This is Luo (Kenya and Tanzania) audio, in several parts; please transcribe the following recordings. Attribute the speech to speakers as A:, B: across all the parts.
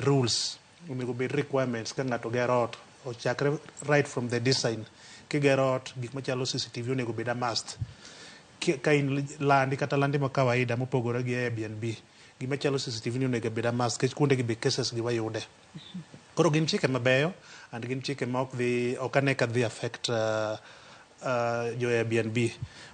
A: Rules onego bed requirements ka ng'ato gero ot, ochakre right from the design. Kigero ot, gik machalo CCTV onego bed a must. Ka in landi kata landi ma kawaida mopogore gi Airbnb, gima chalo CCTV ni onego bed a must nikech kuonde gi be cases gi wayude. Koro gin chike mabeyo and gin chike ma ok dhi, ok ane ka dhi affect jo Airbnb.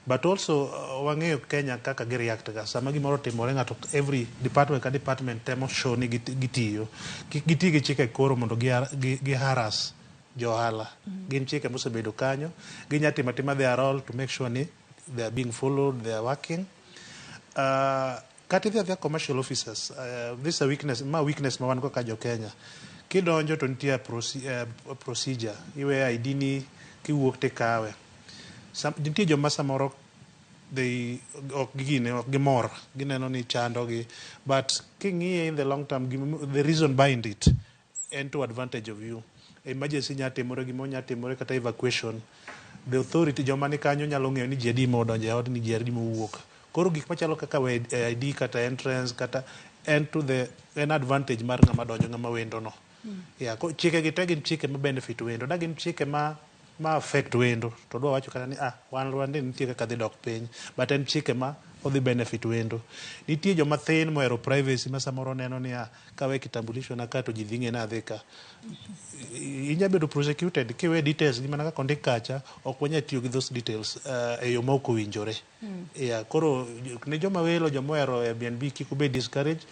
A: But also wang'eyo Kenya kaka gi react ga. Sama gimoro otimore, ng'ato, every department ka department temo show ni gitiyo. Kik giti gi chike koro mondo gi harass jo ohala. Gin chike mosebedo kanyo. Ginya timo atima their role to make sure ni they are being followed, they are working. Kata idhi adhiya commercial officers, this is a weakness, ma weakness ma wan go ka jo Kenya. Kidonjo to nitie procedure. Iweyo ID ni, kiwuok tikawe. Nitie joma samoro they ok gine, ok gimor, gineno ni chando gi, but king'iye in the long term, the reason behind it en to advantage of you. Emergency nya timore, gimoro nya timore, kata evacuation, the authority, joma ni kanyo nyalo ng'eyo ni ji adi modonjo e odni, ji adi mowuok. Koro gik machalo kaka we ID kata entrance kata en to the en advantage mar ng'ama donjo, ng'ama wendo no. Yeah, chike gi te gin chike ma benefit wendo. Da gin chike ma affect wendo to dwa wacho kata ni ah, wan Rwanda nitie kaka dhi dok piny, but en chike ma odhi benefit wendo. Nitie joma thin mohero privacy ma samoro neno ni ah, kawe kitambulisho na ka to ji dhi ng'e ni adhi ka. Inya bedo prosecuted kiwe details gi mana kaka ondik kacha. Ok wanyal tiyo gi those details e yo ma ok owinjore. Yeah, koro ne joma welo, joma ohero Airbnb, kik ubed discouraged.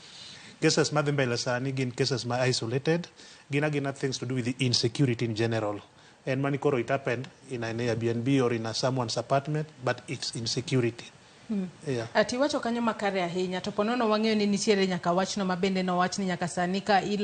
A: Cases madhi mbele sani gin cases ma isolated, gin agina things to do with the insecurity in general. En mani koro it happened in an Airbnb or in a someone's apartment, but it's insecurity. Yeah.
B: Ati iwacho kanyo makare ahinya, to ponono wang'eyo ni nitiere nyaka wachno ma bende nowach ni nyaka sani ka ilo